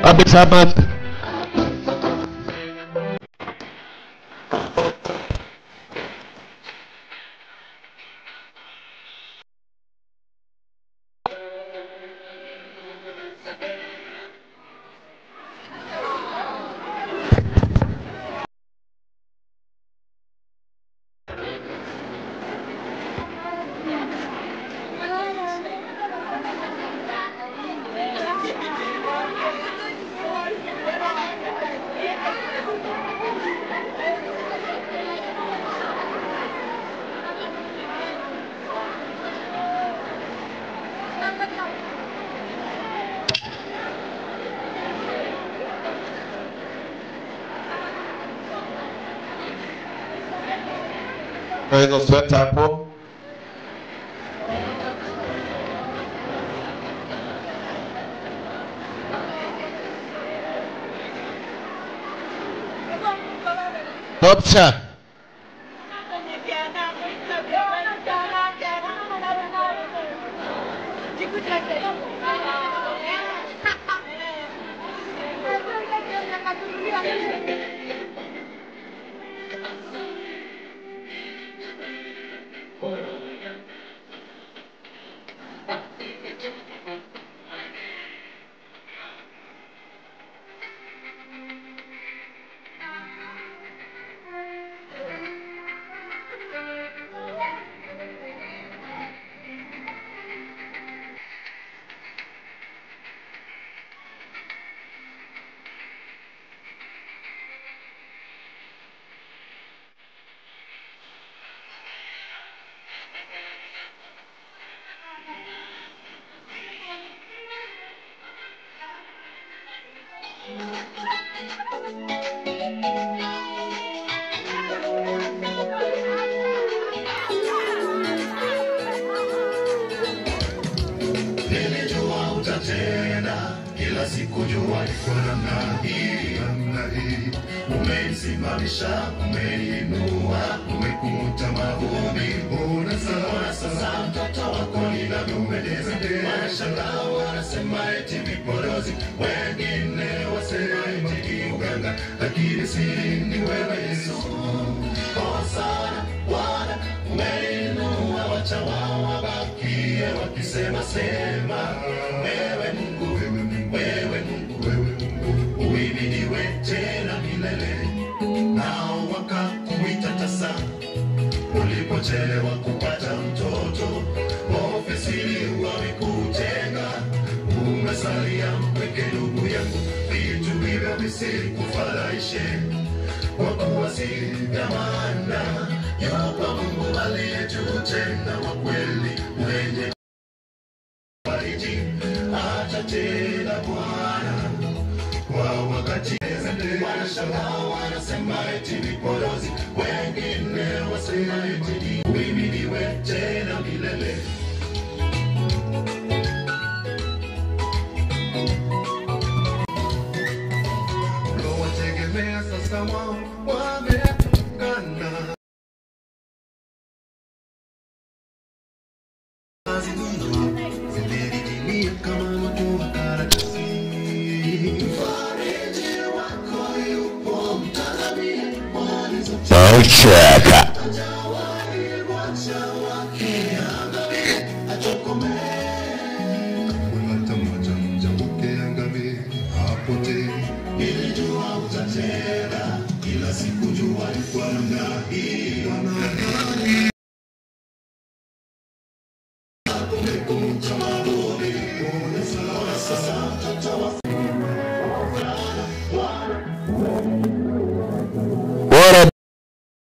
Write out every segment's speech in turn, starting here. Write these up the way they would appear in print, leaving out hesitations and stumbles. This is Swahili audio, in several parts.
Abdulsamad. Hizo sweta hapo. Dobrze.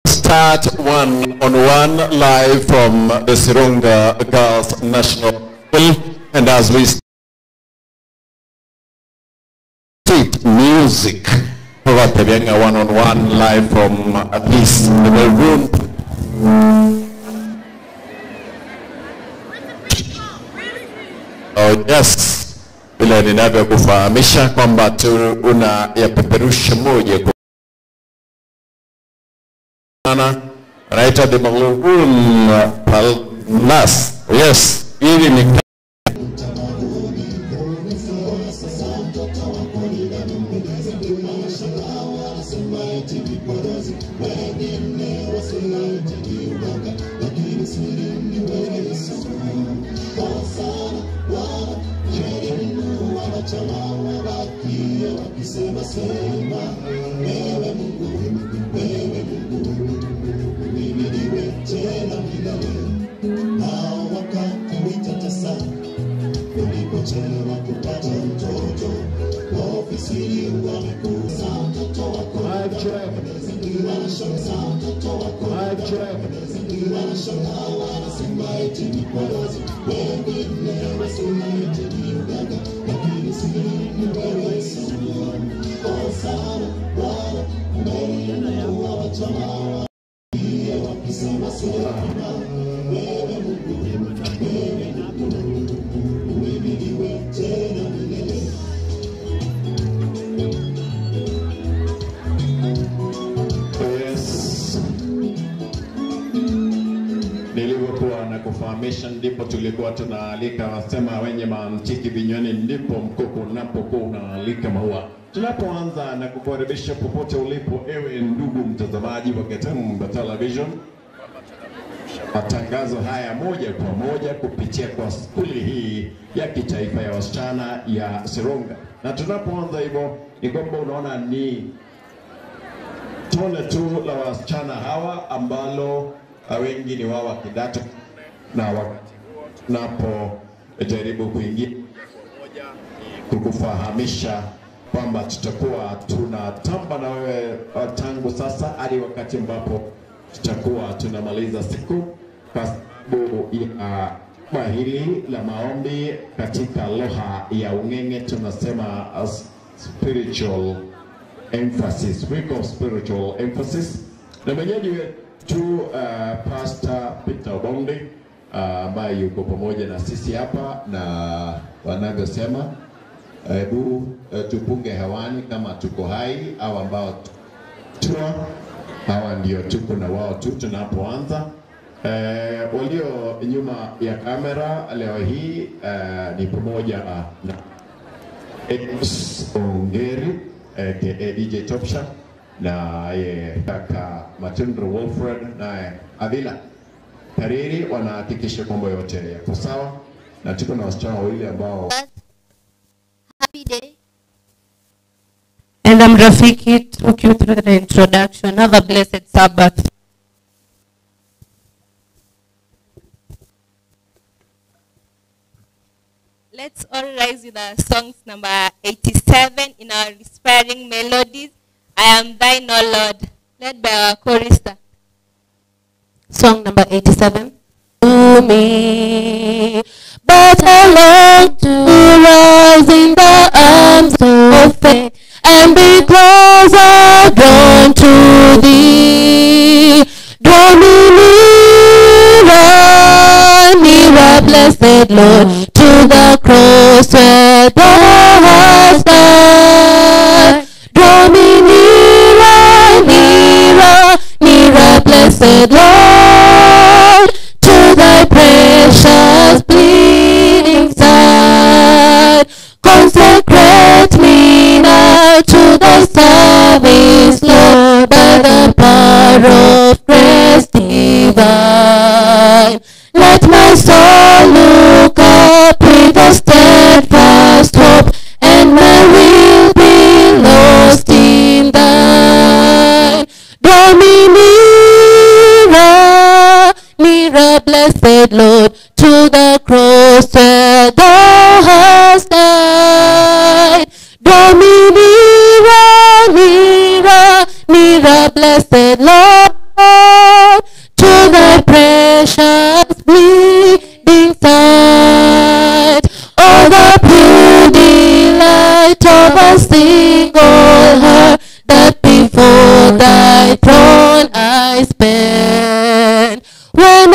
Start one on one live from the Sironga Girls National School, and as we state music one on one live from this room. Oh yes, vile ninavyokufahamisha kwamba tuna yapeperusha moja kwa Wanaita the Balogun Palace. Yes, hili ni kufahamisha, ndipo tulikuwa tunaalika wasema wenye mantiki vinywani, ndipo mkoko unapokuwa unaalika maua. Tunapoanza na kukukaribisha popote ulipo, ewe ndugu mtazamaji wa Gatemba Television, matangazo haya moja kwa moja kupitia kwa skuli hii ya kitaifa ya wasichana ya Sironga. Na tunapoanza hivyo ni kwamba unaona ni tone tu la wasichana hawa ambalo wengi ni wao wa kidato, na wakati tunapojaribu kuingia kukufahamisha kwamba tutakuwa tunatamba na wewe tangu sasa hadi wakati ambapo tutakuwa tunamaliza siku, kwa sababu ya hili la maombi katika lugha ya Ung'eng'e tunasema spiritual emphasis, week of spiritual emphasis. Na mwenyeji wetu Pastor Peter Obondi ambaye yuko pamoja na sisi hapa, na wanavyosema hebu tupunge hewani kama tuko hai au ambao tua hawa ndio tuko na wao tu tunapoanza. Walio nyuma ya kamera leo hii ni pamoja na Amos Ongeri aka DJ Topsha, na kaka Matundro Wilfred na Avila Kariri, wanahakikisha kwamba yote yako sawa, na tuko na wasichana wawili ambao Happy day. And I'm Rafiki, took you through the introduction. Have a blessed Sabbath. Let's all rise with our songs number 87 in our inspiring melodies. I am thine, O Lord, led by our chorister. Song number 87. To me, but I long to rise in the arms of faith and be closer drawn to thee. Draw me nearer, nearer, blessed Lord, to the cross where thou hast died. Draw me nearer, nearer, nearer, blessed Lord, to thy precious bleeding side. Consecrate me now to thy service, Lord, by the power of grace divine. Let my soul look up with a steadfast hope, and my will be lost in thine. Draw me nearer, nearer, blessed Lord, to the cross where thou hast died. Draw me nearer, nearer, nearer, blessed Lord, to thy precious bleeding side. Oh, the pure delight of a single heart that before thy throne I spend. When